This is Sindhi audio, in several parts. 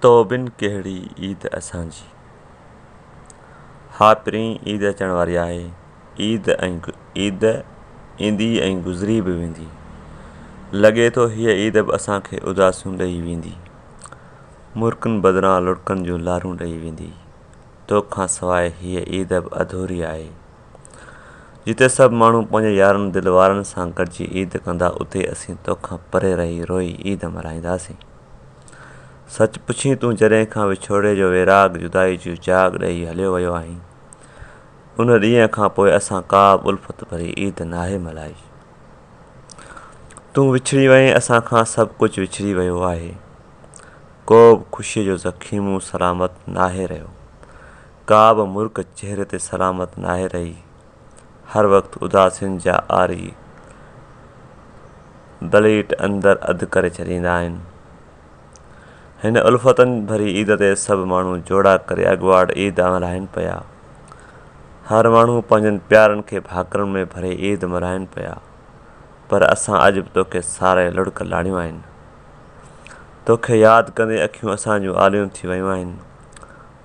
تو بن ڪهڙي عيد اسان جي. ها پرين عيد اچڻ واري آهي. عيد ۽ عيد ايندي ۽ گذري به ويندي. لڳي ٿو هيء عيد به اسان کي اداسيون ڏئي ويندي. مرڪن بدران لڙڪن جون لارون ڏئي ويندي. تو کان سواء هيء عيد به اڌوري آهي. جتي سڀ ماڻهو پنهنجي يارن دل وارن سان گڏجي عيد ڪندا اتي اسين توکان پري رهي روئي عيد ملهائينداسين. سچ پڇين تون جڏهن کان وڇوڙي جو ويراڳ جدائي جو جاڳ ڏئي هليو ويو آهين، ان ڏينهن کان پوء اسان ڪا به الفت ڀري عيد ناهي ملهائي. تون وڇڙي وئين اسان کان سڀ ڪجهه وڇڙي ويو آهي. ڪو به خوشيء جو ضخيمو سلامت ناهي رهيو. ڪا به مرڪ چهري تي سلامت ناهي رهي. هر وقت اداسين جا آري بليٽ اندر اڌ ڪري ڇڏيندا آهن. هن الفتن ڀري عيد تي سڀ ماڻهو جوڙا ڪري اڳواٽ عيد ملهائين پيا. هر ماڻهو پنهنجن پيارن کي ڀاڪرن ۾ ڀري عيد ملهائين پيا. پر اسان اڄ به توکي ساري لڙڪ لاڙيون آهن. توکي ياد ڪندي اکيون اسان جون آليون ٿي ويون آهن.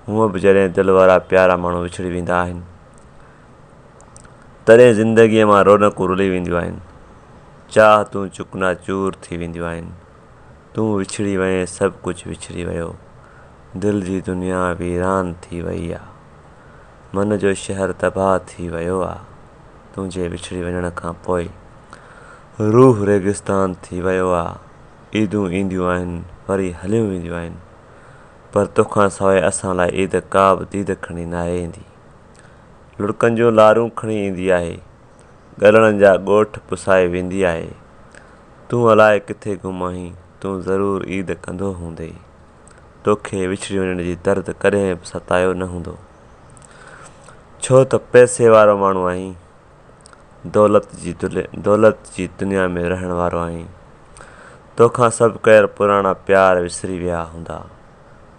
هونء به جڏهن دل وارا پيارا ماڻهو وڇڙي ويندا آهن. تڏهن زندگيء مان رونقون رلي وينديون آهن. چاهتون چڪنا چور ٿي وينديون آهن. تون وڇڙي وئين سڀ ڪجهه وڇڙي ويو. دل جي دنيا ويران ٿي وئي آ. من جو شهر تباهه ٿي ويو آ. تنهنجي وڇڙي وڃڻ کان پوء روح ريگستان ٿي ويو آ. عيدون اينديون آهن وري هليون وينديون آهن. پر توکان سواء اسان لاء عيد ڪا به ديد کڻي ناهي ايندي. لڙڪن جون لارون کڻي ايندي آهي. ڳلڻن جا ڳوٺ پسائي ويندي آهي. تون الائي ڪٿي گم آهين، تون ضرور عيد ڪندو هوندين. توکي وڇڙي وڃڻ جي درد ڪڏهن به ستايو نه هوندو. ڇو ته پئسي وارو ماڻهو آهين. دولت جي دولت جي دنيا ۾ رهڻ وارو آهين. توکان سڀ ڪيل پراڻا پيار وسري ويا هوندا.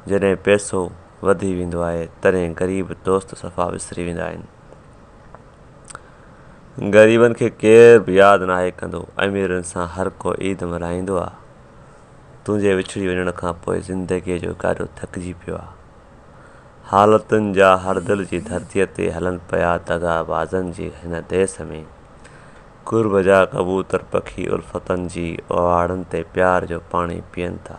جڏهن پئسو وڌي ويندو آهي تڏهن غريب دوست صفا وسري ويندا آهن. غريبن کي ڪير به ياد ناهي ڪندو. اميرن سان هر ڪو عيد ملهائيندو آ. تنهنجي وڇڙي وڃڻ کان پوء زندگيء جو گاڏو ٿڪجي پيو آ. حالتن جا هر دل جي ڌرتيء تي هلن پيا دغا بازن جي هن ديس ۾. قرب جا ڪبوتر پکي الفتن جي اواڙن تي پيار جو پاڻي پيئن ٿا.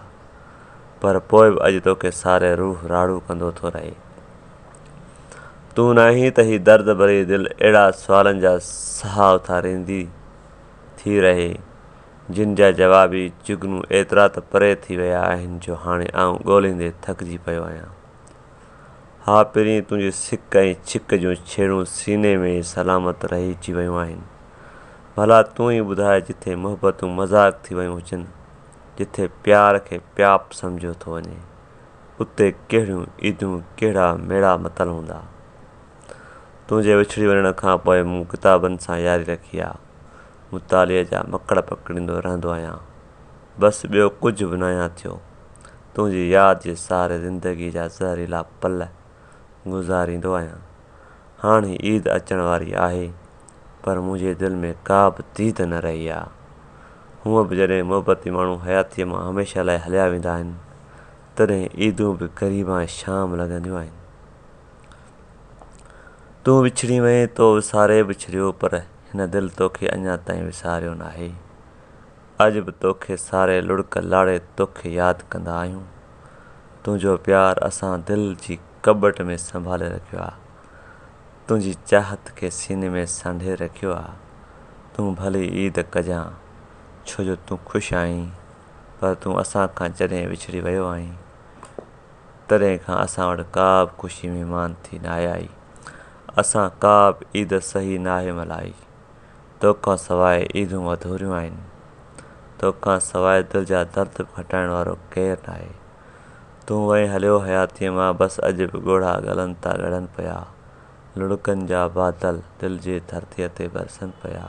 پر پوء به اڄ توکي ساري روح راڙو ڪندو ٿو رهي. تون ناهين ته هي درد ڀري دل اهڙا سوالن جا سها اٿاريندي ٿي رهي، جن جا جوابي جگنو ايترا ته پري ٿي ويا آهن جو هاڻي آئون ڳوليندي ٿڪجي پيو آهيان. ها پرين تنهنجي سڪ ۽ ڇڪ جون ڇيڙون سيني ۾ ئي سلامت رهجي ويون آهن. ڀلا تون ئي ٻڌاء جٿي محبتون مذاق ٿي ويون هجن، جٿي پيار کي پياپ سمجهيو ٿو وڃي، اتي ڪهڙيون عيدون ڪهڙا ميڙا متل هوندا. تنهنجي وڇڙي وڃڻ کان پوء مون ڪتابن سان ياري رکي آ. مطالعي جا مڪڙ پڪڙيندو رهندو آهيان. بس ٻيو ڪجهه به ناهيان ٿيو. تنهنجي ياد جي سهاري زندگيء جا زهريلا پل گذاريندو آهيان. هاڻ هي عيد اچڻ واري آهي، پر منهنجي دل ۾ ڪا به ديد نه رهي آ. هونء به جڏهن محبتي ماڻهو حياتيء مان هميشه لاء هليا ويندا آهن، تڏهن عيدون به غريبان شام لڳنديون آهن. تون وڇڙي وئين، تو وساري به ڇڏيو، پر هن دل توکي اڃا تائين وساريو ناهي. اڄ به توکي ساري لڙڪ لاڙي توکي ياد ڪندا آهيون. تنهنجو پيار اسان دل جي ڪٻٽ ۾ سنڀالي رکيو آ. تنهنجي چاهت کي سيني ۾ سانڍي رکيو آ. تون ڀلي عيد ڪجان، ڇو جو تون خوش آهين، پر تون اسان کان جڏهن وڇڙي ويو آهين، تڏهن کان اسان وٽ ڪا به خوشي مهمان ٿي ناهي آئي. اسان ڪا به عيد صحيح ناهي ملهائي. توکان سواء عيدون اڌوريون آهن. توکان سواء دل جا درد به گهٽائڻ وارو ڪير ناهي. تون وئين هليو حياتيء مان بس اڄ به ڳوڙها ڳلن تان ڳڙن پيا. لڙڪن جا بادل دل جي ڌرتيء تي برسن پيا.